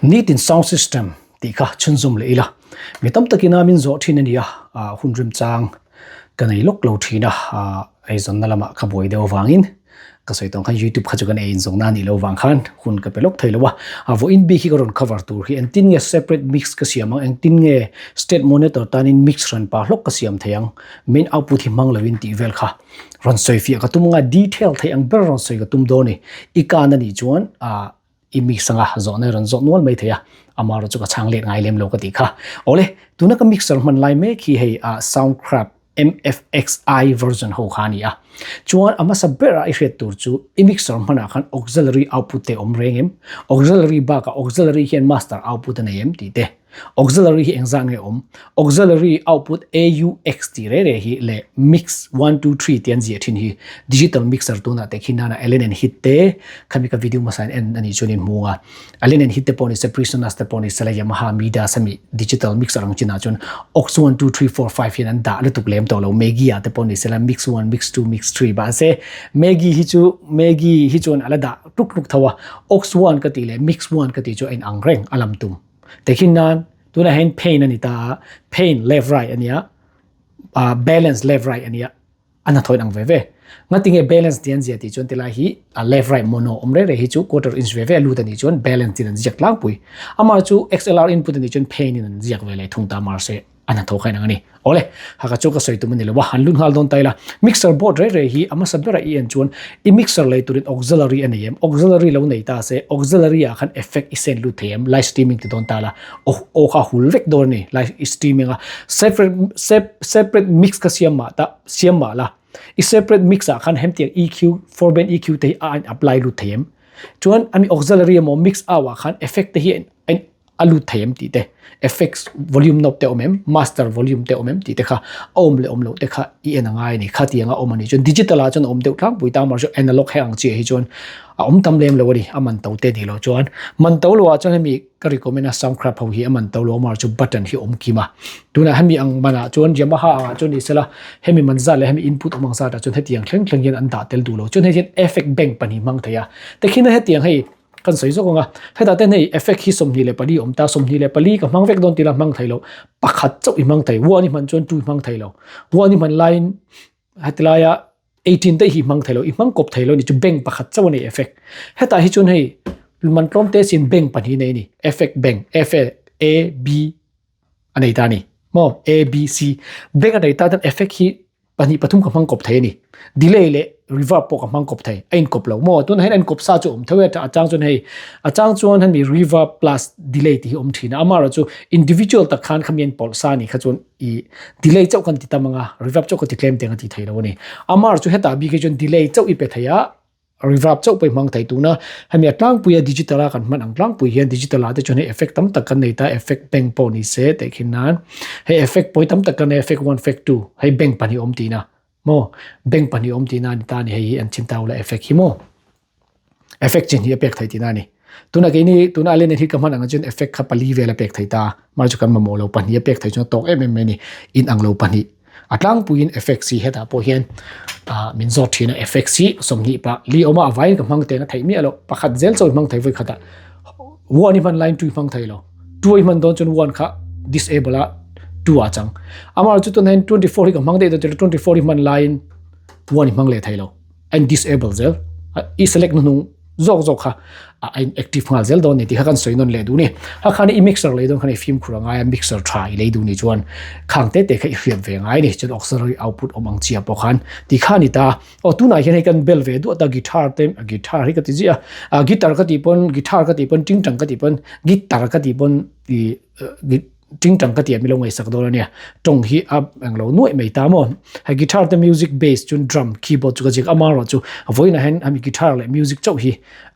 Nitin sound system tih kha chhunzawm leh ila, mi tam takin a min zawh thin a nia, hun remchang ka nei lawk lo thin a, eizawnna lamah ka buai deuh avangin ka sawi tawng khan youtube kha chu kan ei inzawng na anih loh vang khan hun ka pe lawk thei lo a, vawiin bik hi ka rawn cover tur hi engtin nge separate mix ka siam ang, engtin nge state monitor tanin mix hran pah hlawk ka siam thei ang, main output hi hmang loin tih vel kha rawn sawi fiah ka tum anga detail theih ang ber rawn sawi ka tum dawn a ni, i kan anih chuan I mix anga zawhna i rawn zawh nual mai thei a, amaherawh chu ka chhang let ngai lem lo ka tih kha. Awle, tuna ka mixer hman lai mek hi hei a Soundcraft MFXI version ho kha a ni a. Chuan a hmasa berah i hriat tur chu i mixer hmanah khan auxiliary output te awm reng em? Auxiliary bakah auxiliary hian master output a nei em tih te. Auxiliary hi engzah nge awm? Auxiliary output AUX tih reh reh hi leh mix one two three tih an ziah thin hi digital mixer tunah te khi nana Allen and Heath te khami ka video hmasa in en a nih chuan in hmu ang a. Allen and Heath te pawh ni se Presonus te pawh ni se la Yamaha Midas ami digital mixer ang chinah chuan aux one two three four five hian an dah lutuk lem tawh lo. Maggie ah te pawh ni se la mix one mix two mix three mahse Maggie hi chu Maggie hi chuan a la dah tluk tluk tho a. Aux one ka tih leh mix one ka tih chu a inang reng a lam tum. Tehkhin nan tunah hian pain a ni ta a, pain left right a nia, ah balance left right a nia, a hnathawh inang ve ve. Ngatinge balance tih an ziah tih chuan tilai hi a left right mono awm reng reng hi chu quarter inch ve ve a lut a nih chuan balance tiin an ziak tlangpui. Amah chu XLR input a nih chuan pain in an ziak ve leh thung ta mahse. A hnathawh kha inang a ni. Awle, haka chu ka sawi tum a ni lo a, han lut nghal dawn ta ila. Mixer board rei rei hi a hmasa berah i en chuan i mixer lei turin auxiliary a nei em? Auxiliary lo nei ta se, auxiliary ah khan effect i send lut thei em? Live streaming ti dawn ta la, aw aw kha hul vek dawn a ni, live i streaming a. Separate separate mix kha siam mah ta, siam mah la. I separate mix ah khan hemtiang EQ, four band EQ te hi a in apply lut thei em? Chuan ami auxiliary emaw mix out ah khan effect te hi a in a lut thei em tih te, effects volume knob te awm em, master volume te awm em tih te kha a awm leh awm loh te kha i en a ngai a ni. Khatiang a awm a nih chuan digital ah chuan a awm deuh tlangpui ta amaherawhchu analog heng ang chiah hi chuan a awm tam lem lo a ni, a man to te ni lo chuan. Man to lo ah chuan hemi ka recommend a Soundcraft ho hi a man to lo amaherawhchu button hi a awm kim a. Tunah hemi ang man ah chuan Yamaha ang ah chuan ni sela hemi man zat leh hemi input awm ang zat ah chuan hetiang thleng thleng hian an dah tel duh lo. Chuan hei hian effect bank pahnih hmang thei a, tikhina hetiang hei Kan sawi zawk ang a, hetah ten hei effect hi 24 a awm ta, 24 ka hmang vek dawn tila hmang thei lo, pakhat chauh i hmang thei, one i hman chuan two i hmang thei lo, one i hman laiin heti laia eighteen daih hi i hmang thei lo, i hmang kawp thei lo a ni chu bank pakhat chauh a nei effect. Hetah hi chuan hei man tlawm te sin bank pahnih nei a ni, effect bank, F A B a nei ta a ni maw, A B C bank a nei ta chuan effect hi pahnih pathum ka hmang kawp thei a ni. Delay leh reverb pawh ka hmang kawp thei, a inkawp lo maw? Tunah hian a inkawp sa chu a awm tho e, a chang chuan hei a chang chuan hemi reverb plus delay tih hi a awm thin a, amaherawh chu individual tak khan khami an pawlh sa a nih kha chuan ih delay chauh kan ti tam ang a, reverb chauh ka ti tlem teng a ti thei lo a ni. Amaherawh chu hetah bik hi chuan delay chauh i pe thei a, Reverb chauh pawh i hmang thei tuna hemi a tlangpuia digital a kan hman ang tlangpui hian digital ah te chuan hei effect tam tak kan nei ta effect bank pawh ni se teh khin nan hei effect pawi tam tak kan nei effect one effect two hei bank pahnih awm tihna maw bank pahnih awm tihna a ni ta a ni hei hi an chhin ta ula effect hi maw effect chin hi a pek thei tihna a ni tuna keini tuna a len hi ka hman ang chuan effect kha pali vel a pek thei ta mahse chu kan mamawh lo pahnih a pek thei chuan a tawk em em mai a ni in ang lo pahnih. A tlangpuiin effects hi hetah pawh hian ah min zawt thin a effects hi 20 pah li awm a a vaiin ka hmang teng a theih miah loh pakhat zel chaw i hmang thei vawi khatah one i hman laiin two i hmang thei lo two i hman dawn chuan one kha disable a two ah chang amaherawhchu chu tunah hian 24 hi ka hmang daih dawn chuan 24 i hman laiin one i hmang leh thei lo a in disable zel i select hnuhnung zawk zawk kha a in active nghal zel dawn ni tih kha kan sawi nawn leh duh ni ha khan i mixer lei dawn khan i fimkhur a ngai a mixer tha i lei duh ni chuan khang te te kha i hriat ve ngai ni chuan auxiliary output awm ang chia pawh khan ti kha ni ta aw tunah hian hei kan bel ve duah ta guitar te guitar hi ka ti ziah a guitar ka tih pawn guitar ka tih pawn tingtang ka tih pawn guitar ka tih pawn i Tingtang ka tih a milo ngaihsak dawn a nia. Tawng hi a englo nuaih mai ta maw. Hei guitar te music bass chuan drum, keyboard chu ka ziak a amaherawh chu vawiinah hian hemi guitar leh music chauh hi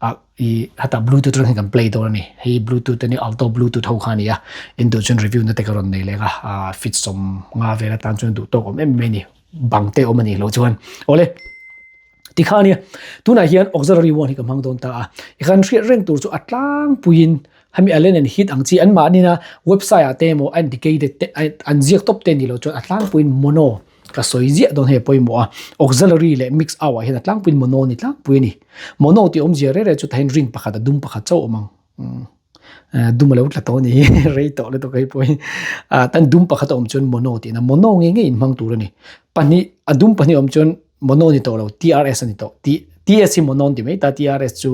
ah ih heta bluetooth atang hian kan play dawn a ni. Hei bluetooth a nia alto bluetooth ho kha a ni a. In duh chuan review na te ka rawn nei leh a, ah fit 50 vel atan chuan duh tawk awm em mai a ni. Bang te awm a nih loh chuan. Awle. Tikha a nia, tunah hian auxiliary one hi ka hmang dawn ta a, i kan hriat reng tur chu a tlangpuiin hemi Allen and Heath ang chi an mahnina website ah te emaw a indicated te an ziak tawp te ni lo chuan a tlangpuiin mono ka sawi ziah dawn hei a pawimawh a, auxiliary leh mix out ah hian a tlangpuiin mono a ni tlangpui a ni. Mono tih awmzia reng reng chu tahin ring pakhat a dum pakhat chauh awm ang. Dum a lo tla tawh a ni hi rei tawh lutuk hei pawh hi ah tan dum pakhat a awm chuan mono tihna mono nge nge inhmang tur a ni pahnih a dum pahnih a awm chuan mono ni tawh lo TRS a ni tawh T TS hi mono an ti mai ta TRS chu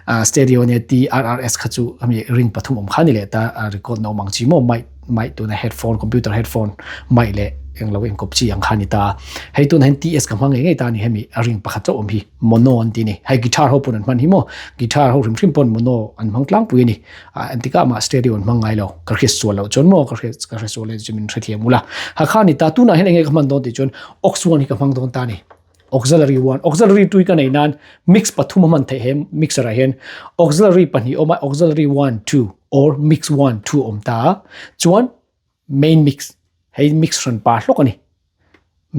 ah stereo ania TRRS kha chu hemi ring pathum awm kha a ni leh ta a record na awm ang chi maw mic mic tuna headphone computer headphone mic leh englo inkawp chi ang kha a ni ta hei tunah hian TS ka hmang ngei ngei ta a ni hemi a ring pakhat chauh awm hi. Mono an ti a ni. Hei guitar ho pawn an hman hi maw? Guitar ho hrim hrim pawn mono an hmang tlangpui a ni. Ah engtikah mah stereo an hmang ngai lo. Ka hriat sual loh chuan maw ka hriat ka hre sual e chu min hrethiam ula. Hakha ni ta tunah hian enge ka hman dawn tih chuan aux one hi ka hmang dawn ta a ni. Auxiliary one auxiliary tui ka nei nan mix pathum a hman theih he mixer ah hian auxiliary pahnih awm a auxiliary one two or mix one two awm ta a chuan main mix hei mix hran pa hlawk a ni.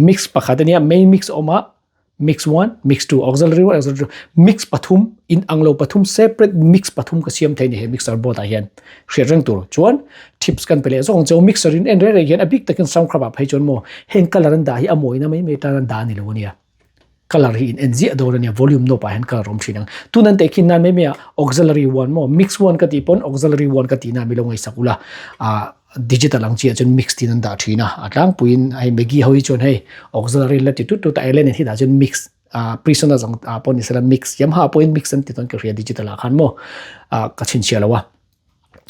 Mix pakhat a nia main mix a awm a mix one mix two auxiliary one auxiliary two mix pathum in ang lo pathum separate mix pathum ka siam thei ni he mixer board ah hian hriat reng tur chuan tips kan pe leh zawk ang cheu mixer in en reng reng hian a bik takin sound crab ah phei chuan maw heng colour an dah hi a mawina mai mai tan an dah a ni lo ania colour hi in en ziah dawn ania volume knob ah hian colour awm thin ang tun an tehkhin nan mai mai ah auxiliary one maw mix one ka tih pawn auxiliary one ka tih na mi lo ngaihsak ula ah Digital ang chiah chuan mix tiin an dah thin a, a tlangpuiin hei Maggi ho hi chuan hei auxiliary la ti tut tut a, Ellen hi dah chuan mix ah prisoners ang ah pawh ni sela mix Yamaha pawhin mix an ti tawn ka hria digital ah khan maw ah ka chhinchhiah lo a.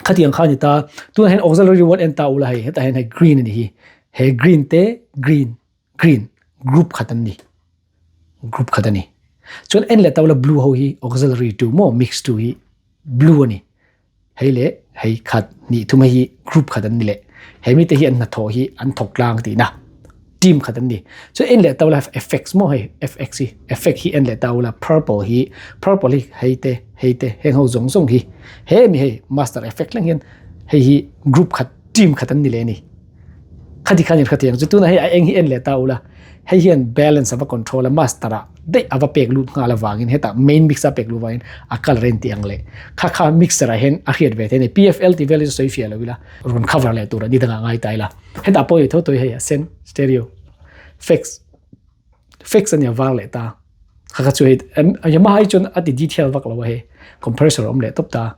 Khatiang kha a ni ta, tunah hian auxiliary word en ta ula hei hetah hian hei green a ni hi, he green te green green group khat an ni, group khat a ni. Chuan en leh ta ula blue ho hi auxiliary two maw mix two hi blue a ni. Hei leh hei khat hnih thum hei hi group khat an ni leh. He mite hi an hnathawh hi an thawk tlang tihna team khat an ni. Chuan en leh ta ula effects maw hei FX hi effect hi en leh ta ula purple hi purple hi hei te hei te heng ho zawng zawng hi he mi hei master effect thleng hian hei hi group khat team khat an ni leh a ni. Khati khan in hrethiang chu tunah hei a eng hi en leh ta ula hei hian balance ava control a master ah daih ava pek lut nghal avangin hetah main mix a pek lut vangin a colour en tih ang leh kha kha mixer ah hian a hriat ve thei a ni PFL tih vel hi chu sawi fiah lo ila rawn cover leh tur a ni dangah ngai ta ila hetah pawh hei tho tawih hei a sen stereo fix Fix a nia var leh ta. Kha kha chu hei Yamaha hi chuan a ti detail vak lo a hei. Compressor awm leh tawp ta.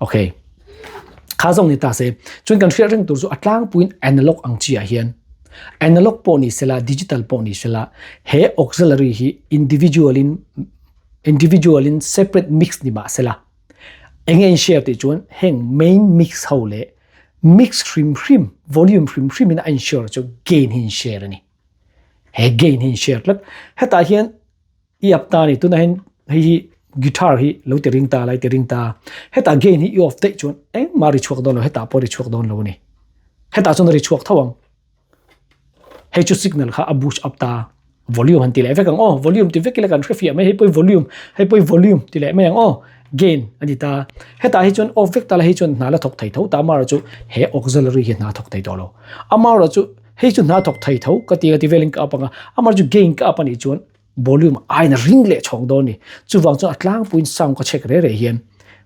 Okay. Kha zawng ni ta se. Chuan kan hriat reng tur chu a tlangpuiin analog ang chi ah hian analog pawh ni sela digital pawh ni sela he auxiliary hi individual in individual in separate mix ni mah sela enge in share tih chuan heng main mix ho leh mix hrim hrim volume hrim hrim in a in share chu gain hi in share a ni. He gain hi in share tlat. Hetah hian i up ta a ni. Tunah hian hei hi guitar hi lo ti ring ta lai ti ring ta. Hetah gain hi i off daih chuan engmah ri chhuak dawn lo. Hetah pawh ri chhuak dawn lo a ni. Hetah chuan ri chhuak tho ang. Hei chu signal kha a boost up ta. Volume han ti leh vek ang aw. Volume ti vek ila kan hre fiah mai. Hei pawh hi volume, hei pawh hi volume ti leh mai ang aw. Gain a ni ta. Hetah hi chuan off vek ta la hei chuan hna la thawk thei tho ta. Amaherawhchu he auxiliary hi hna thawk thei tawh lo. Amaherawhchu Hei chu hna thawk thei tho ka ti a ti velin ka up anga, amah chu gain ka up anih chuan volume aiin a ring leh chhawng dawn a ni. Chuvang chuan a tlangpuiin sound ka check reh reh hian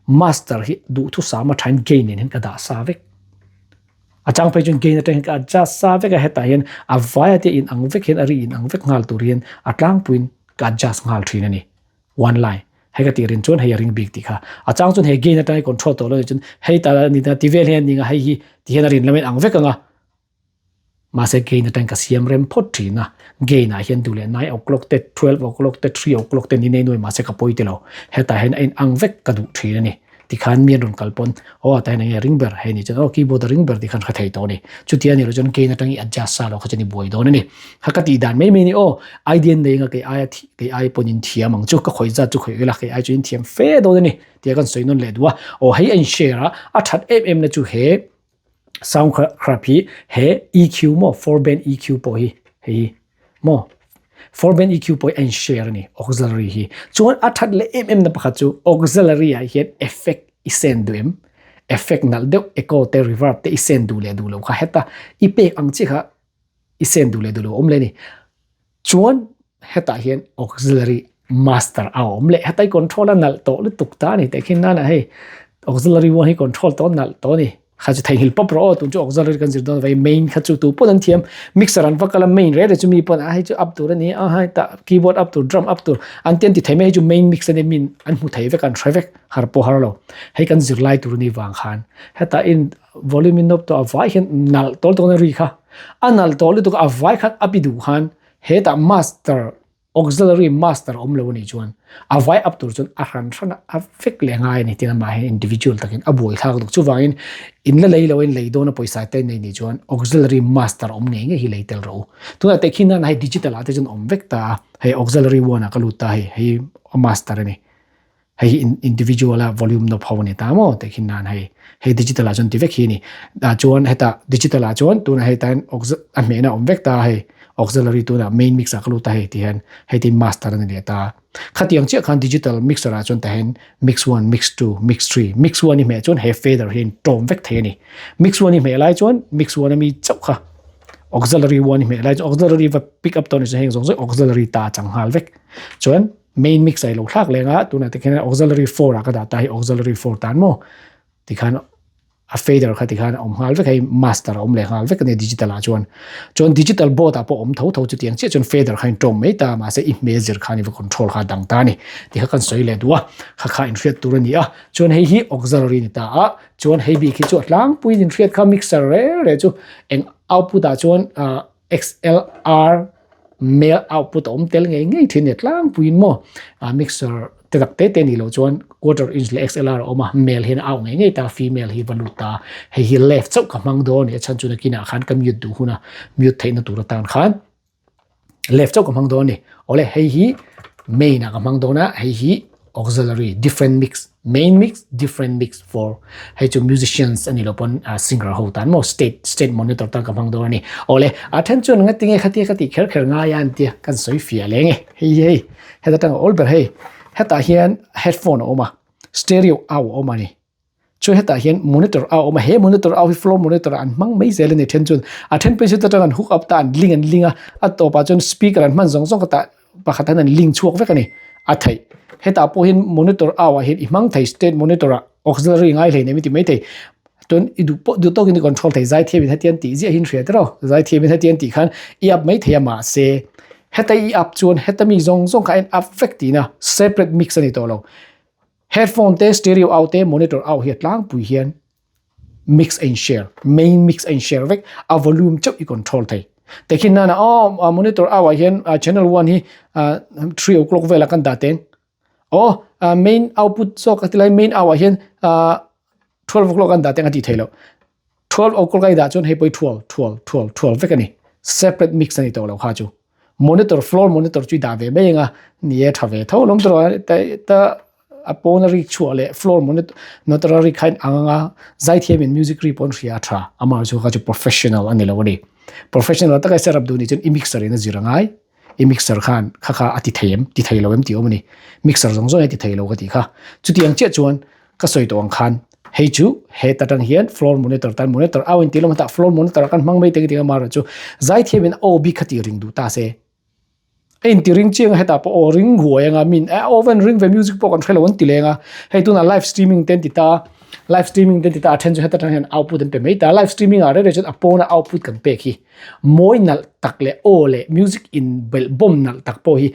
master hi duhthusam a thain gain nen hian ka dah sa vek. A chang phei chuan gain atang hian ka adjust sa vek a, hetah hian a vaia te in ang vek hian a ri in ang vek nghal tur hian a tlangpuiin ka adjust nghal thin a ni. One line hei ka tih rin chuan hei a ring bik tih kha. A chang chuan hei gain atang hi control tawh lo ni chuan hei ta a ni ta ti vel hian a ni ang a, hei hi ti hian a rin lamin ang vek ang a. Mahse gain atang ka siam rem phawt thin a, gain ah hian duh leh nine o'clock te, twelve o'clock te, three o'clock te ni nei nuai mahse ka pawi ti lo. Hetah hian a in ang vek ka duh thin a ni. Tikhan mi an rawn kal pawn aw tah hian enge a ring ber hei ni chuan aw keyboard a ring ber tikhan hre thei tawh a ni. Chutia ni lo chuan gain atang i adjust sa lo kha chuan i buai dawn a ni. Kha ka tih dan mai mai ni aw idea nei anga kei aia kei ai pawn in thiam ang chu ka khawih zat chu khawih ila kei ai chu in thiam fe dawn a ni tia kan sawi nawn leh duh a. Aw hei a in share a, a that em em na chu he Sound crap hi he EQ maw 4 band EQ pawh hi hei hi maw 4 band EQ pawh hi a in share a ni auxiliary hi chuan a that leh em em na pakhat chu auxiliary ah hian effect i send duh em effect nalh deuh echo te reverb te i send duh leh duh loh kha heta i pek ang chi kha i send duh leh duh loh a awm leh a ni. Chuan hetah hian auxiliary master a awm leh heta i control a nalh tawh lutuk ta a ni teh khin nana hei auxiliary one hi control tawh nalh tawh a ni. Kha chu theihnghilh pawp rawh aw, tun chu auxiliary kan zir dawn avangin main kha chu tu pawn an thiam. Mixer an va kal a, main reh reh chu mi pawn a hei chu up tur a ni a, hei tah keyboard up tur, drum up tur an ti an ti thei mai, hei chu main mix a nia min an hmu thei vek a, an hre vek, har pawh har lo. Hei kan zir lai tur a nih vang khan hetah in volume in nawp tawh a vai hian nalh tawl tawk na ri kha a nalh tawh lutuk a, a vai khan up i duh khan hetah master Auxiliary master awm lo anih chuan a vai up tur chuan a hran hran a vek leh ngai a ni tin amah hian individual takin a buai thlak lutuk. Chuvangin in la lei lo a in lei dawn a pawisa te nei nih chuan auxiliary master awm ngei ngei hi lei tel rawh u. Tunah tehkhin nan hei digital ah te chuan awm vek ta a, hei auxiliary one ah ka lut ta hei, hei master a ni. Hei hi individual a volume knob ho a ni ta maw tehkhin nan hei, hei digital ah chuan ti vek hi a ni. Ah chuan hetah digital ah chuan tunah hei tan a hmehna a awm vek ta hei auxiliary tunah main mix ah ka lut a hei ti hian hei tin master a ni leh ta. Khatiang chiah khan digital mixer ah chuan tahin mix one, mix two, mix three, mix one i hmeh chuan he fader hi a inṭawm vek thei a ni. Mix one i hmeh lai chuan mix one ami chauh kha auxiliary one i hmeh lai chuan auxiliary va pick up tawh ni chuan heng zawng zawng auxiliary ta a chang nghal vek. Chuan Main mix a i lo thlak leng a, tunah tikhian auxiliary 4 ah ka dah ta hi auxiliary 4 tan maw tikhan a fader kha tikhan a awm nghal vek hei master a awm leh nghal vek a nia digital ah chuan. Chuan digital board ah pawh a awm tho tho chutiang chiah chuan fader kha in tawm mai ta mahse i hmel zir khan i va control kha a dang ta a ni tih kha kan sawi leh duh a, kha kha inhriat tur a ni a. Chuan hei hi auxiliary ni ta a, chuan hei bik hi chu a tlangpuiin inhriat kha mixer reng reng chu eng output ah chuan ah XLR male output a awm tel ngei ngei thin a ni tlangpuiin maw ah mixer te tak te te nih loh chuan quarter inch leh XLR a awm a male hian a out ngei ngei ta female hi va lut ta hei hi left chauh ka hmang dawn a ni a chhan chu nakinah khan ka mute duh hun a mute theihna tur atan khan left chauh ka hmang dawn a ni awle hei hi main ah ka hmang dawn a hei hi auxiliary different mix main mix different mix for hei chu musicians ani lo pawn singer ho tan maw state state monitor tan ka hmang dawn ani awle a then chuan nga tinge khatia ka tih kher kher ngai a an tia kan sawi fiah leng e hei hei heta tang a awl ber hei hetah hian headphone a awm a stereo au a awm ani Chuan hetah hian monitor a awm a, he monitor au hi floor monitor ah an hmang mai zel a ni then chuan a then phei chu ta tang an hook up ta an link an link a, a tawpah chuan speaker an hman zawng zawng kha tah pakhat hian an link chhuak vek a ni a theih. Hetah pawh hian monitor au ah hian i hmang thei state monitor ah auxiliary ngai hlei nem i ti mai thei chuan i duh pawh duh tawkin i control thei zaithiam in hetiang tih ziah hi an hria tiraw zaithiam in hetiang tih khan i up mai thei a mahse heta i up chuan heta mi zawng zawng kha a in up vek tihna separate mix a ni tawh lo. Headphone te, stereo out te, monitor out hi a tlangpui hian mix a in share, main mix a in share vek, a volume chauh i control thei. Tekhin nana aw monitor out ah hian channel 1 hi 3 o'clock velah kan dah teng. Aw main output zawk a ti lai main out ah hian 12 o'clock an dah teng a tih theih loh. 12 o'clock a i dah chuan hei pawh hi 12, 12, 12, 12 vek a ni. Separate mix a ni tawh lo kha chu. Monitor, floor monitor chu i dah ve mai anga ni e tha ve tho alawm tawh ta ta a pawn a rik chhuah leh floor monitor a rik kha in ang anga zaithiam in music ri pawh an hria a tha. Amah chu kha chu professional a ni lo a ni. Professional taka i setup duh nih chuan i mixer in a zir a ngai. I mixer khan kha kha a ti thei em? Ti thei lo em tih awm a ni. Mixer zawng zawng hi a ti thei lo ka tih kha. Chutiang chiah chuan ka sawi tawh ang khan hei chu he ta tang hian floor monitor tan monitor au in tih lawm tah floor monitor ah kan hmang mai te ka ti a chu zaithiam in aw bik kha tih ring duh ta se. A in ti ring chiang a hetah pawh aw ring huai anga min eh aw van ring ve music pawh kan hre lo an ti leng a. Hei tunah live streaming te an ti ta live streaming te an ti ta a then chu heta tang hian output an pe mai ta. Live streaming ah reng reng chuan a pawna output kan pek hi mawi nalh tak leh aw leh music in belh bawm nalh tak pawh hi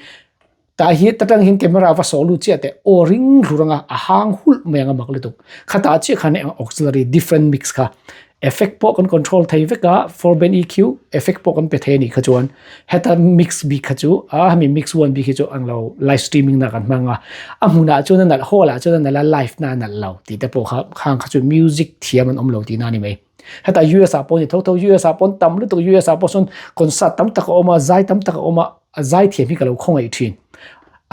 tah hi ta tang hian camera va sawh lut chiah teh aw ring hlur anga a hang hulh mai anga mak lutuk khatah chiah khan eng auxiliary different mix kha effect pawh kan control thei vek a four band EQ effect pawh kan pe thei anih kha chuan heta mix bik kha chu a hemi mix one bik hi chu ang lo live streaming na kan hmang a a hmunah chuan a nalh hall ah chuan a nalh a live na a nalh lo tih te pawh kha khang kha chu music thiam an awm lo tihna a ni mai. Heta US ah pawh ni tho tho US ah pawn tam lutuk US ah pawh sawn concert tam tak a awm a zai tam tak a awm a a zai thiam hi ka lo khawngaih thin.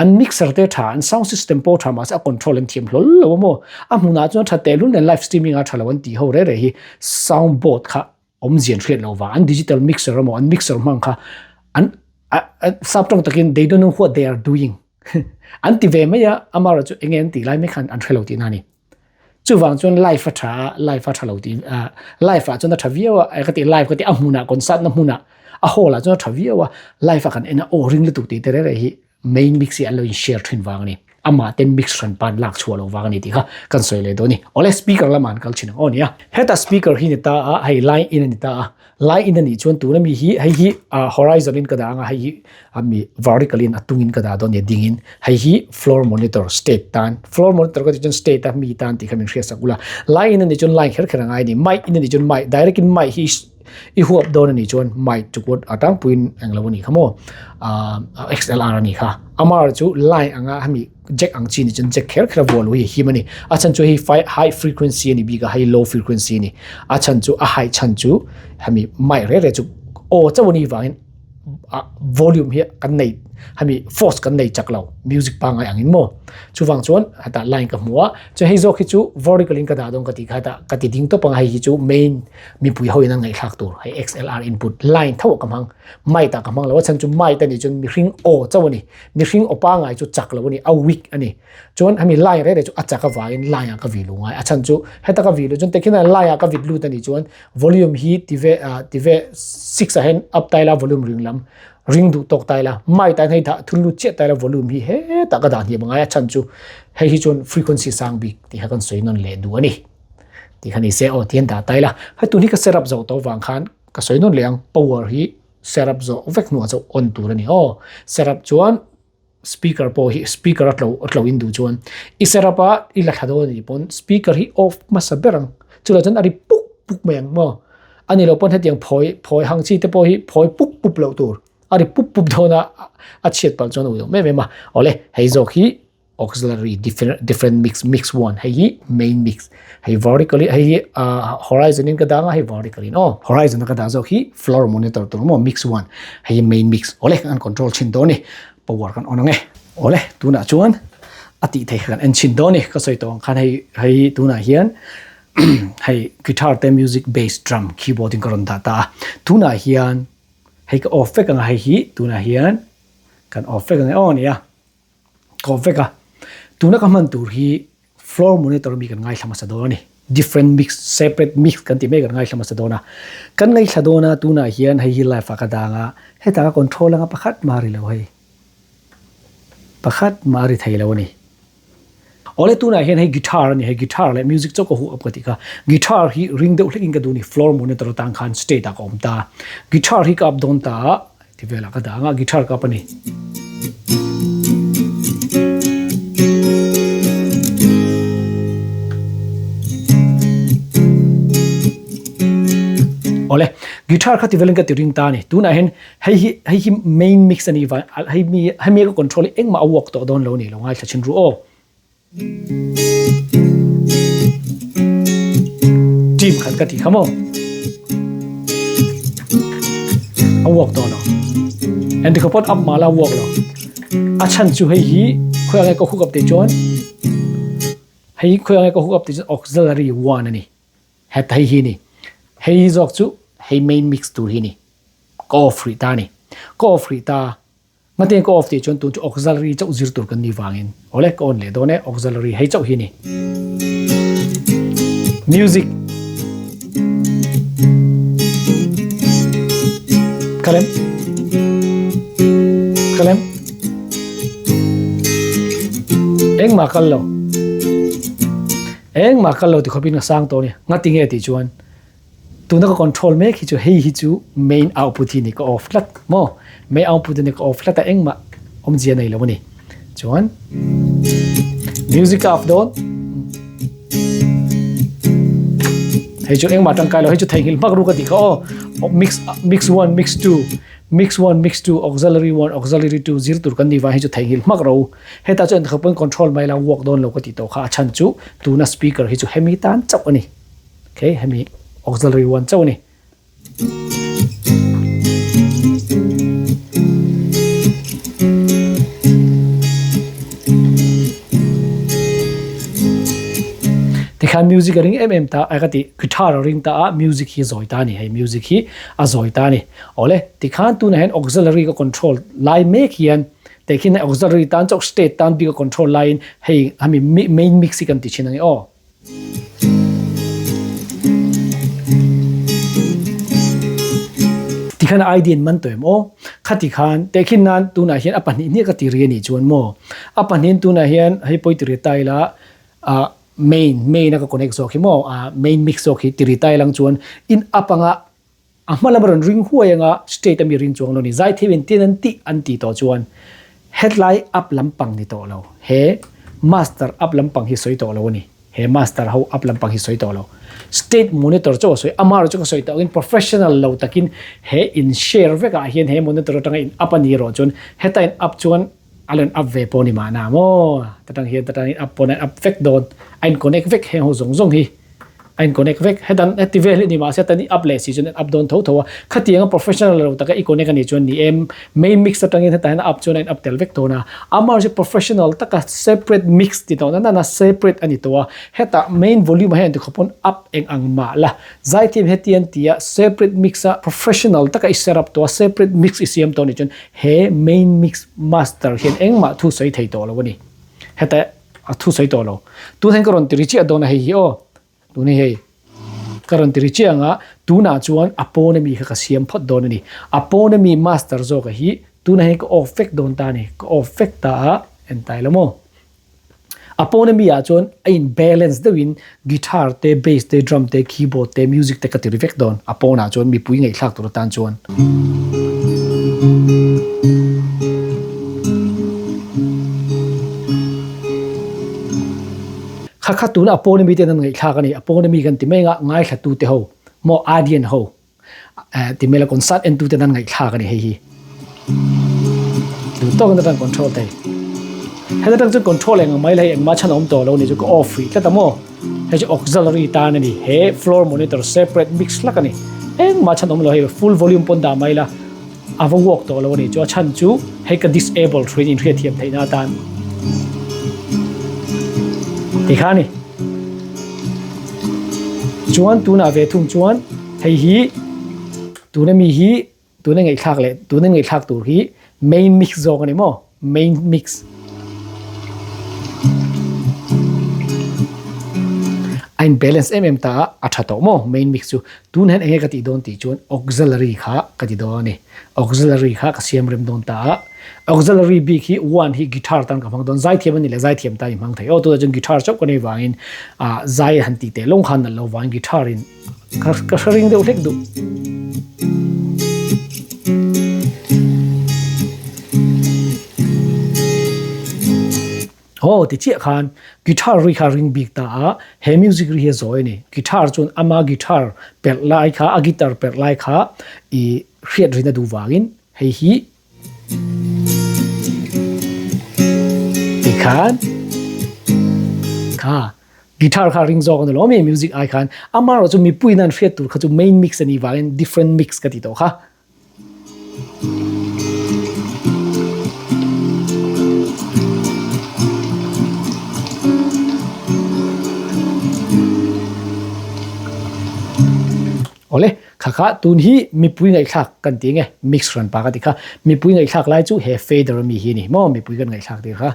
An mixer te tha an sound system pawh tha mahse a control an thiam hlawl lo a maw a hmunah chuan tha tehlul nen live streaming a tha lo an tih ho reh reh hi sound board kha awmzia an hriat lo vang an digital mixer emaw an mixer hmang kha an sap tawng takin they don't know what they are doing an ti ve mai a amaherawhchu chu enge an tih lai mai khan an hre lo tihna a ni. Chuvang chuan life a tha a, life a tha lo tih ah life ah chuan a tha viau a, ka tih live ka tih a hmunah concert na hmunah a hall ah chuan a tha viau a, live ah kan en a aw ring lutuk tih te reng reng hi main mix hi an lo in share thin vang a ni. Amah ten mix hran pan lak chhuah loh vang a ni tih kha kan sawi leh dawn a ni. Awle speaker lamah an kal thin ang aw nia. Heta speaker hi ni ta a, hei line in a ni ta a. Line in a nih chuan tuna mi hi hei hi horizon in ka dah ang a, hei hi a mi vertical in a tung in ka dah dawn a ni a ding in. Hei hi floor monitor state tan, floor monitor ka tih chuan state a mi tan tih kha min hriatsak ula. Line in a nih chuan line kher kher a ngai a ni. Mic in a nih chuan mic direct in mic hi I huap dawn a nih chuan mic chu kut a tlangpuiin eng lo a nih kha maw ah XLR a nih kha amar chu line anga hemi jack ang chi ni chuan jack kher kher a vuah loh hi a him a ni a chhan chu hei high frequency a ni bik a hei low frequency a ni a chhan chu a high chhan chu hemi mic reh reh chu aw chauh a nih vangin ah volume hi kan nei hemi force kan nei chak lo music pangngai angin maw chuvang chuan hetah line ka hmu a chuan hei zawk hi chu vertical in ka dah dawn ka tih kha hetah ka ti ding tawp ang a hei hi chu main mipui ho in an ngaihthlak tur hei XLR input line tho ah ka hmang mic ah ka hmang lo a chhan chu mic a nih chuan mihring aw chauh a ni mihring aw pangngai chu chak lo a ni a weak a ni chuan hemi line reh reh chu a chak avangin line ah ka vih luh ngai a chhan chu heta ka vih luh chuan tikhian line ah ka vit lut a nih chuan volume hi tive ah tive six ah hian up tai la volume ring lam ring duh tawk tai la mic ah hian hei dah thun lut chiah tai la volume hi hetah ka dah hniam angai a chhan chu hei hi chuan frequency sang bik tih kha kan sawi nawn leh duh a ni tih kha ni se aw tihian dah tai la hei tun hi ka set up zawh tawh vang khan ka sawi nawn leh ang power hi set up zawh vek hnuah chu on tur a ni aw set up chuan Speaker pawh hi speaker a tlo a tlo in duh chuan i set up a i la thla dawn a nih pawn speaker hi off hmasa ber ang chulai chuan a ri puk puk mai ang maw a ni loh pawn hetiang phawi phawi hang chi te pawh hi phawi pup pup loh tur a ri pup pup dawn a a chhiat palh chuan a ui deuh em em a awle hei zawk hi auxiliary different different mix mix one hei hi main mix hei vertically hei hi ah horizon in ka dang a hei vertical in aw horizon a ka dah zawk hi floor monitor tur maw mix one hei hi main mix awle an control chhin dawn a ni. Power kan on ang e. Awle, tunah chuan a tih theih kan en chhin dawn a ni. Ka sawi tawh ang khan hei hei tunah hian hei guitar te music bass drum keyboard in ka rawn dah ta a. Tunah hian hei ka off vek ang a hei hi tunah hian kan off vek ang e aw nia. Ka off vek a. Tuna ka hman tur hi Floor monitor mi kan ngaithla hmasa dawn a ni. Different mix, separate mix kan tih mai kan ngaithla hmasa dawn a. Kan ngaithla dawn a, tunah hian hei hi live ah ka dang a, hetah ka control anga pakhat mah a ri lo hei. Pakhat mah a ri thei lo a ni. Awle tunah hian hei guitar a ni, hei guitar leh music chauh ka huh up ka tih kha. Guitar hi ring deuh hlekin ka duh a ni, floor monitor atang khan state ah ka awm ta. Guitar hi ka up dawn ta a, Ti velah ka dah ang a, guitar ka up a ni. Awle, guitar kha ti velin ka ti ring ta a ni. Tunah hian hei hi hei hi main mix a nih vang hei mi hemi ka control hi engmah a work tawh dawn lo a ni lo ngaithla chhin ru aw. Team khat ka ti kha maw? A work dawn lo. Engti khaw pawn up mah la a work lo. A chhan chu hei hi khawi ang nge ka hook up tih chuan hei hi khawi ang nge ka hook up tih chuan auxiliary one a ni. Het hei hi a ni. Hei hi zawk chu hei main mix tur hi a ni. Ka off rih ta a ni. Ka off rih ta. Ngate ka off tih chuan tun chu auxiliary chauh zir tur kan nih vangin awle ka on leh dawn e auxiliary hei chauh hi ni. Music Kalem Kalem Engmah kal lo Engmah kal lo ti khawpin ka sang tawh a ni ngati nge tih chuan Tuna ka control mek hi chu hei hi chu main output hi ni ka off tlat maw main output ni ka off tlat a engmah awmzia nei lo a ni chuan music off dawn hei chu engmah tangkai lo hei chu theihnghilh hmak ru ka tih kha aw mix mix one mix two mix one mix two auxiliary one auxiliary two zir tur kan ni vang hei chu theihnghilh hmak ro heta chu engtikah pawn control mai la work dawn lo ka tih tawh kha a chhan chu tuna speaker hi chu hemi tan chauh a ni. Okay, hemi auxiliary one chauh a ni. Tikhan music a ring em em ta, ai ka ti guitar a ring ta a, music hi zawi ta a ni, hei music hi a zawi ta a ni. Awle, tikhan tunah hian auxiliary ka control lai mek hian tehkhin auxiliary tan chauh state tan bik a control laiin hei hemi main mix hi kan ti thin ang e aw. Tikhan a idea in man tawh em aw? Khati khan tehkhin nan tunah hian a pahnih hniah ka ti ri a nih chuan maw? A pahnihin tunah hian hei pawi ti ri ta ila ah main main a ka connect zawk hi maw ah main mix zawk hi ti ri ta ilang chuan in up anga a hma lama rawn ring huai anga state ami ring chuang lo ni. Zaithiam in tin an tih an tih tawh chuan hetlai up lampang ni tawh lo he master up lampang hi sawi tawh lo a ni. He master ho up lampang hi sawi tawh lo. State monitor chu a sawi, amaherawh chu ka sawi tawh angin professional lo takin he in share vekah hian he monitor atanga in up a ni erawh chuan heta in up chuan a rawn up ve pawh a ni mahna maw? Tatang hian tatang in up pawn a in up vek dawn, a in connect vek heng ho zawng zawng hi. A in connect vek. Hetan heti vel hi ni mahse tan i up leh si chuan up dawn tho tho a. Khatianga professional lo taka i connect a nih chuan ni em main mix atangin hetah hian a up chuan a in up tel vek dawn a. Amah chu professional taka separate mix ti tawh nana separate a ni tawh a. Hetah main volume ah hian ti khawp pawn up eng ang mah la. Zaithiam heti an ti a separate mix a professional taka i set up tawh a separate mix i siam tawh a nih chuan he main mix master hian engmah thu sawi thei tawh lo a ni. Hetah A thu sawi tawh lo. Tun hian ka rawn ti ri chiah dawn a hei hi aw. Tun hi hei ka rawn ti ri chiah ang a, tunah chuan a pawn ami kha ka siam phawt dawn a ni. A pawn ami master zawk a hi tunah hian ka off vek dawn ta a ni. Ka off vek ta a, en tai lo maw. A pawn ami ah chuan a in balance deuhin guitar te, bass te, drum te, keyboard te, music te ka ti ri vek dawn. A pawnah chuan mipui ngaihthlak tur atan chuan. Kha kha tuna a pawn ami ten an ngaihthlak a ni. A pawn ami kan ti mai anga ngaithla te ho maw audience ho ti mai la concert en tu ten an ngaihthlak a ni hei hi. Duh tawk in atang control thei. Heta tang chu control eng ang mai la hei engmah chhan a awm tawh lo ni chu ka off rih tlat a maw. Hei chu auxiliary tan a ni. He floor monitor separate mix hlak a ni. Engmah chhan awm lo hei full volume pawn dah mai la a va work tawh lo a ni. Chu a chhan chu hei ka disable thuin inhriatthiam theihna atan ti kha a ni. Chuan tunah ve thung chuan hei hi tuna mi hi Tuna ngaihthlak leh tuna ngaihthlak tur hi main mix zawk a ni maw? Main mix. A in balance em em ta a, a tha tawh maw main mix chu. Tun hian enge ka tih dawn tih chuan auxiliary kha ka ti dawn a ni. Auxiliary kha ka siam rem dawn ta a. Auxiliary bik hi one hi guitar tan ka hmang dawn. Zaithiam a ni leh zaithiam tan i hmang thei. Aw tunah chuan guitar chauh ka nei vangin ah zai han tih teh lawng khan nalh lo vangin guitar in Ka ka hre ring deuh hlek duh. Aw ti chiah khan guitar ri kha ring bik ta a, he music ri hi a zawi a ni. Guitar chuan ama guitar perh lai kha, a guitar perh lai kha i hriat rin a duh vangin hei hi Tikhan kha guitar kha ring zawk a ni lo mi music ai khan amaherawh chu mipui nan hriat tur kha chu main mix a nih vangin different mix ka ti tawh kha. Awle, kha kha tun hi mipui ngaihthlak kan ti nge, mix hran pa ka ti kha. Mipui ngaihthlak lai chu he fader ami hi a ni maw, mipui kan ngaihthlak tir kha.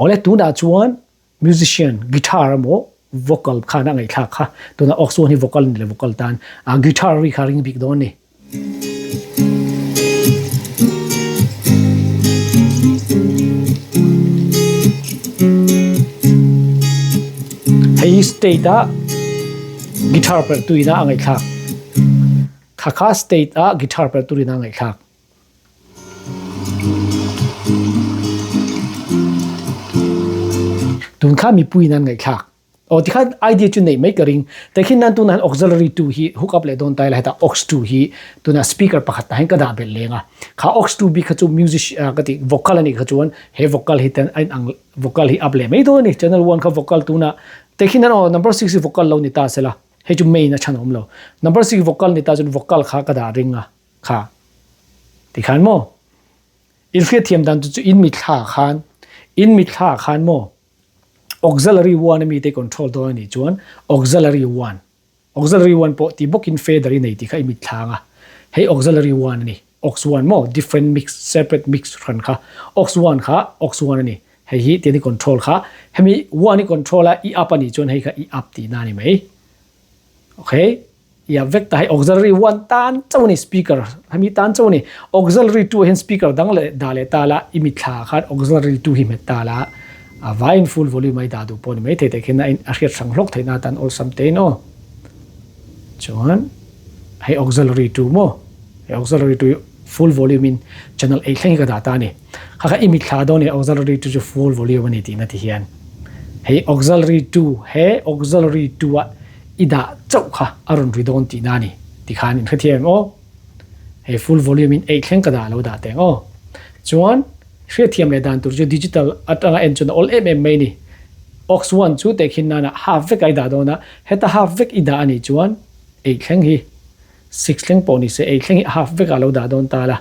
Awle, tunah chuan musician guitar emaw vocal khan a ngaihthlak kha. Tunah aux one hi vocal a ni le vocal tan a guitar ri kha ring bik dawn a ni. Hei state a guitar perh tu ina a ngaihthlak. Kha kha state a guitar perh tur ina a ngaihthlak. Tun kha mipui in an ngaihthlak. Aw tikhan idea chu neih mai ka ring. Tekhin nan tunah hian auxiliary 2 hi hook up leh dawn ta ila hetah aux 2 hi tunah speaker pakhat tah hian ka dah belh leng a. Kha aux 2 bik kha chu music ka ti vocal anih kha chuan he vocal hi ten a in ang vocal hi up leh mai dawn a ni. Channel 1 kha vocal tunah tekhin nan aw number 6 hi vocal lo ni ta sela hei chu main a chhan a awm lo. Number 6 vocal ni ta chuan vocal kha ka dah ring a kha tikhan maw in hriatthiam dan chu chu in mithla khan in mithla khan maw Auxiliary one ami te control dawn anih chuan auxiliary one auxiliary one pawh ti bawkin fader i nei tih kha i mit thlang a, hei auxiliary one a ni, aux one maw different mix separate mix hran kha aux one kha aux one a ni. Hei hi tian i control kha hemi one i control a i up a nih chuan hei kha i up tihna a ni mai. Okay. I up vek ta hei auxiliary one tan chauh a ni speaker hemi tan chauh a ni. Auxiliary 2 ah hian speaker dang leh dah leh ta la i mitthla ah khan auxiliary 2 hi hmet ta la a vaiin full volume a i dah duh pawh a ni mai thei teh khian a a hriat hrang hlawk theihna atan awlsam tein aw. Chuan hei auxiliary 2 maw hei auxiliary 2 hi full volume in channel ei thleng hi ka dah ta a ni. Kha kha i mitthla dawn e auxiliary 2 chu full volume a ni tihna ti hian hei auxiliary 2 he auxiliary 2 ah i dah chauh kha a rawn ri dawn tihna a ni ti khan in hrethiam em aw. Hei full volume in ei thleng ka dah lo dah teng aw. Chuan hriatthiam leh dan tur chu digital atanga en chuan a awl em em mai a ni. Aux 1 chu tehkhin nana half vek a i dah dawn a, heta half vek i dah a nih chuan ei thleng hi six thleng pawh ni se ei thleng hi half vek ah lo dah dawn ta la.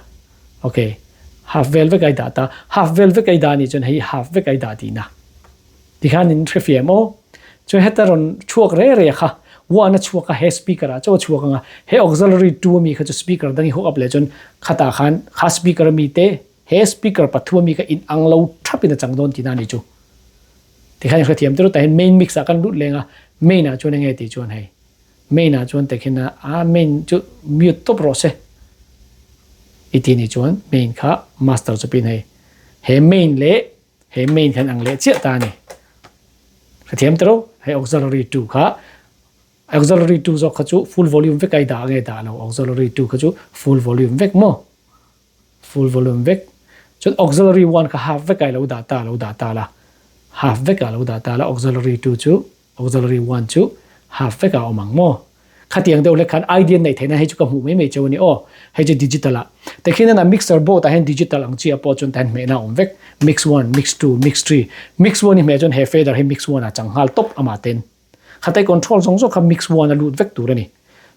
Ok, half vel vek a i dah ta, half vel vek a i dah a nih chuan hei half vek a i dah tihna. Tikhan in hrefiam aw. Chuan heta rawn chhuak re re kha one a chhuak a he speaker ah chaw a chhuak anga he auxiliary 2 ami kha chu speaker dang i hook up leh chuan khatah khan kha speaker ami te he speaker pathum ami kha in ang lo thap in a chang dawn tihna a ni chu. Tikhan in hrethiam te rawh tah hian main mix ah kan lut leng a main ah chuan enge tih chuan hei main ah chuan tekhin a a main chu mute tawp rawh se i ti nih chuan main kha master chu pin hei he main leh He main khan ang leh chiah ta a ni. Hrethiam tero, hei auxiliary 2 kha auxiliary 2 zawk kha chu full volume vek a i dah nge dah lo auxiliary 2 kha chu full volume vek maw full volume vek chuan auxiliary 1 kha half vek a i lo dah ta lo dah ta la half vek a lo dah ta la auxiliary 2 chu Auxiliary one chu half vekah a awm ang maw? Khatiang deuh hlek khan idea an neih theihna hei chu ka hmuh mai mai cheu a ni aw. Hei chu digital ah. Tekhin a mixer board ah hian digital ang chi ah pawh chuan tahin hmehna a awm vek. Mix one, mix two, mix three. Mix one i hmeh chuan he fader hi mix one ah chang nghal tawp amah ten. Khatai control zawng zawng kha mix one a lut vek tur a ni.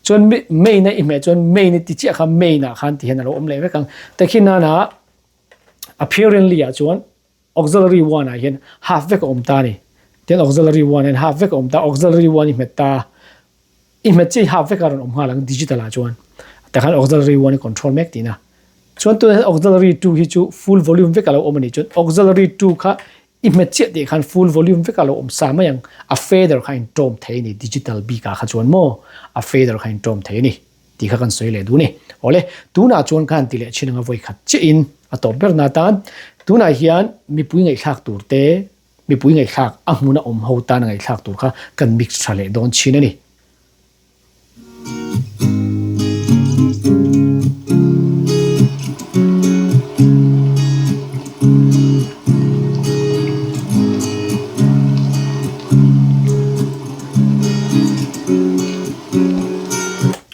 Chuan main a i hmeh chuan main i ti chiah kha main ah khan ti hian a lo awm leh vek ang. Tekhin a apparently ah chuan Auxiliary one ah hian half vek a awm ta a ni. Tin auxiliary one hian half vek a awm ta, auxiliary one i hmet ta, i hmet chiah hi half vek a rawn awm nghal ang digital ah chuan. Tikhan auxiliary one i control mek tihna. Chuan tunah hian auxiliary 2 hi chu full volume vek a lo awm a nih chuan auxiliary 2 kha i hmet chiah tih khan full volume vek a lo awm sa mai ang. A fader kha a inṭawm thei a ni digital bik ah kha chuan maw a fader kha a inṭawm thei a ni. Tih kha kan sawi leh duh a ni. Awle, tunah chuan khan ti leh chin anga vawi khat chiahin a tawp ber na tan tunah hian mipui ngaihthlak tur te, mipui ngaihthlak a hmuna awm ho tana ngaihthlak tur kha kan mix tha leh dawn chin a ni.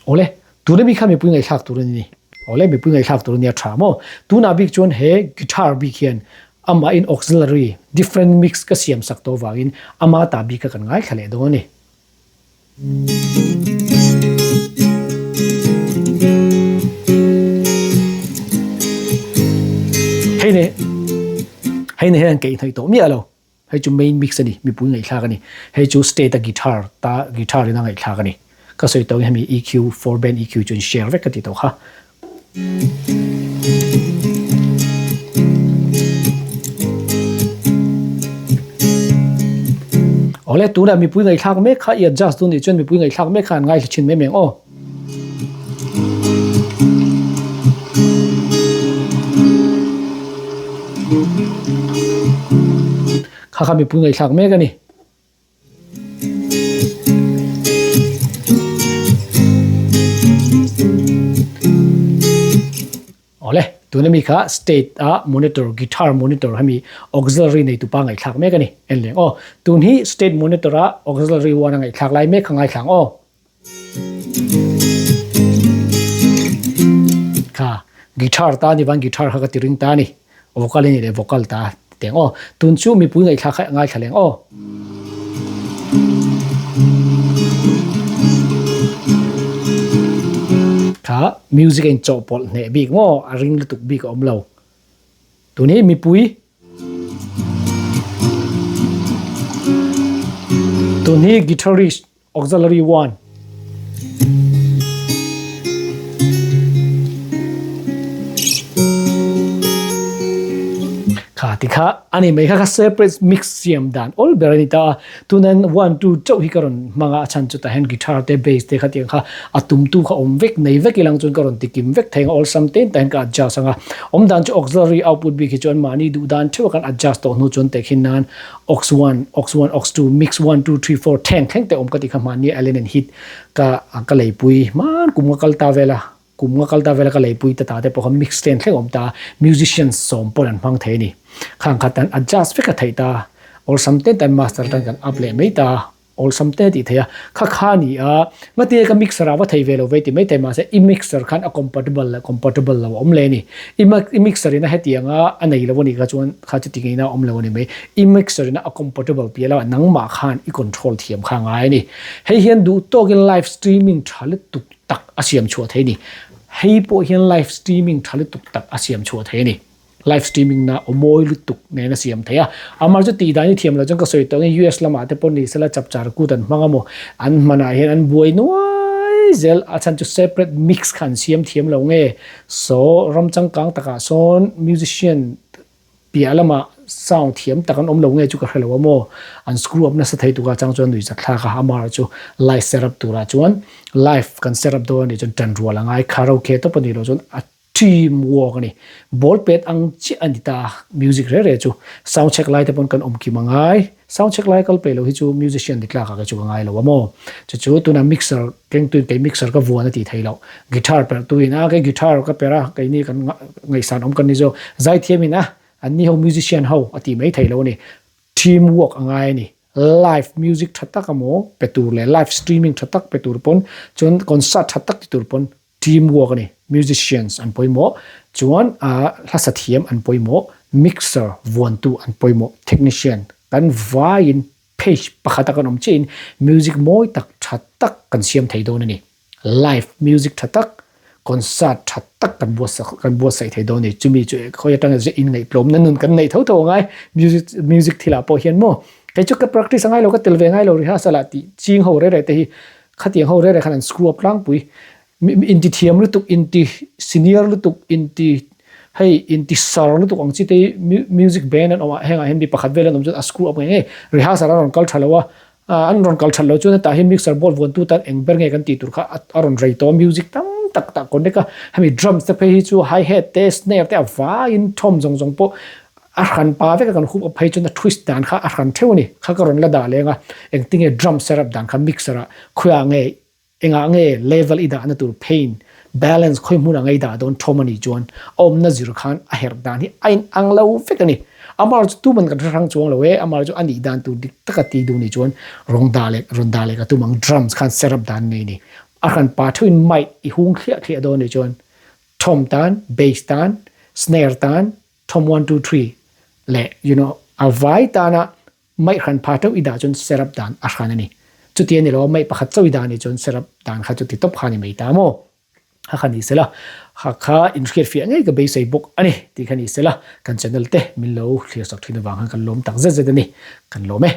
Awle, tuna bik kha mipui ngaihthlak tur a ni. Awle, mipui ngaihthlak tur a nia tha maw? Tunah bik chuan he guitar bik hian amahin auxiliary different mix ka siam sak tawh vangin ama ta bik kha kan ngaithla leh dawn a ni. Hei nei hei nei hian an keih hnaih tawh miah lo. Hei chu main mix a ni, mipui ngaihthlak a ni. Hei chu state a guitar ta guitar in a ngaihthlak a ni. Ka sawi tawh in hemi EQ, four band EQ chu in share vek ka ti tawh kha. Awle tunah mipui ngaihthlak mek kha i adjust dawn nih chuan mipui ngaihthlak mek kha an ngaithla thin mai mai ang aw. Kha kha mipui ngaihthlak mek a ni. Awle, tuna mi kha state a monitor, guitar monitor hemi auxiliary nei tupa ngaihthlak mek a ni. En leng aw. Tun hi state monitor a auxiliary one a ngaihthlak lai mek kha ngaithlang aw. Kha guitar ta ni van guitar kha ka ti ring ta ni vocal ni le vocal ta teng aw tun chu mipui ngaithla kha ngaithla leng aw kha music in chawhpawlh hneh bik maw a ring lutuk bik a awm lo tun hi mipui tun hi guitarist Auxiliary 1. Kha ti kha a ni mai kha kha separate mix siam dan awl ber a ni ta a, tunan one two chauh hi ka rawn hmang a, a chhan chu tah hian guitar te bass te kha tiang kha a tum tu kha awm vek nei vek ilang chuan ka rawn ti kim vek thei ang a awlsam ten tah hian ka adjust ang a, awm dan chu auxiliary output bik hi chuan mahni duh dan theuh a kan adjust tawh hnu chuan tehkhin nan aux one aux one aux two mix one two three four thleng thleng te awm ka tih kha mahni Allen and Heath ka ka leipui hman kum ka kal ta vel a. Kum nga kal ta vela ka leipui ta ta te pawh kha mix ten thleng awm ta, musicians sawm pawn an hmang thei a ni. Khang khat an adjust vek a theih ta, awlsam ten tan master tan kan up leh mai ta, awlsam te a tih theih a, kha kha a ni a, ngatinge ka mixer ah va thei ve lo ve ti mai thei mahse i mixer khan a compatible leh compatible lo a awm leh a ni. I mixer in a hetiang a a nei lo a nih kha chuan kha chu ti ngei na a awm lo a ni mai. I mixer in a compatible piah lo ah nangmah khan i control thiam kha a ngai a ni. Hei hian duh tawkin live streaming tha lutuk tak a siam chhuah thei a ni. Hei pawh hian live streaming tha lutuk tak a siam chhuah thei a ni. Live streaming na aw mawi lutuk nen a siam thei a. Amah chu tih dan hi thiam lo chuan ka sawi tawh ang US lamah te pawh ni sela chapchar kut an hmang a maw? An hmanah hian an buai nuai zel a chhan chu separate mix kha an siam thiam lo nge. So ram changkang takah sawn musician Piah lamah sound thiam tak an awm lo nge chu ka hre lo a maw? An screw up nasa thei tuk a chang chuan nuihzat thlak a, amah chu live set up turah chuan live kan set up dawn a nih chuan tan rual a ngai, karaoke tawp a nih loh chuan a team work a ni. Ball pet ang chiah a ni ta a, music reh reh chu sound check lai te pawn kan awm kim a ngai, sound check lai kal peih loh hi chu musician ni tlak ah kei chu ka ngai lo a maw? Chu chu tunah mixer kengtuin kei mixer ka vuan a tih theih loh, guitar perh tuin a kei guitar ka perh a, keini kan ngaihsan awm kan ni zawk, zaithiamin a an ni ho musician ho a tih mai theih loh a ni, team work a ngai a ni, live music tha tak emaw pe tur leh live streaming tha tak pe tur pawn chuan concert tha tak ti tur pawn team work a ni, musicians an pawimawh chuan hlasa thiam an pawimawh, mixer vuantu an pawimawh, technician kan vaiin Page pakhata kan awm chiahin music mawi tak tha tak kan siam thei dawn a ni. Live music tha tak, concert tha tak kan buatsak kan buatsaih thei dawn a ni. Chumi chu khawi atanga zia inngaihtlawmna nun kan neih tho tho angai music music thilah pawh hian maw kei chu ka practice angai lo ka tel ve ngai lo rehearsal ah tih ching ho reh reh te hi khatiang ho reh reh khan an screw up tlangpui. Inti thiam lutuk, inti senior lutuk, inti hei inti sar lutuk ang chi te hi music band an awm a, hengah hian mi pakhat vel an awm chuan a screw up ngei ngei. Rehearsal an rawn kal tha lo a, an rawn kal that loh chuan hetah hian mixer board vuantu tan eng ber nge kan tih tur kha a rawn rei tawh a, music tam tak tak connect a, hemi drums te phei hi chu hi hat te snare te a vaiin thawm zawng zawng pawh a hran pa vek a kan hup a phei chuan a twist dan kha a hran theuh a ni. Kha ka rawn la dah leng a, engtinge drum setup dan kha mixer ah khawiah nge Engah nge level i dahna tur pain, balance khawi hmunah nge i dah dawn thawm a nih chuan a awmna zir khan a herh dan hi a inang lo vek a ni. Amar chu tuman kan hre hrang chuang lo e, amar chu a nih dan tur dik taka ti duh nih chuan rawn dah leh rawn dah leh ka tum ang drums khan set up dan nei ni. A hran pa theuhin mic i hung thliah thliah dawn nih chuan tom tan, bass tan, snare tan, tom one two three leh you know a vai tana Maih hran pha teuh i dah chuan serap dan a hran a ni. Chuti a ni lo a, maih pakhat chauh i dah anih chuan serap dan kha chuti tawp kha a ni mai ta maw? Kha kha ni sela, kha kha inhriatfiah ngei ka beisei bawk a ni tih kha ni sela, kan channel te min lo thlir sak thin avang khan kan lawm tak zet zet a ni. Kan lawm e.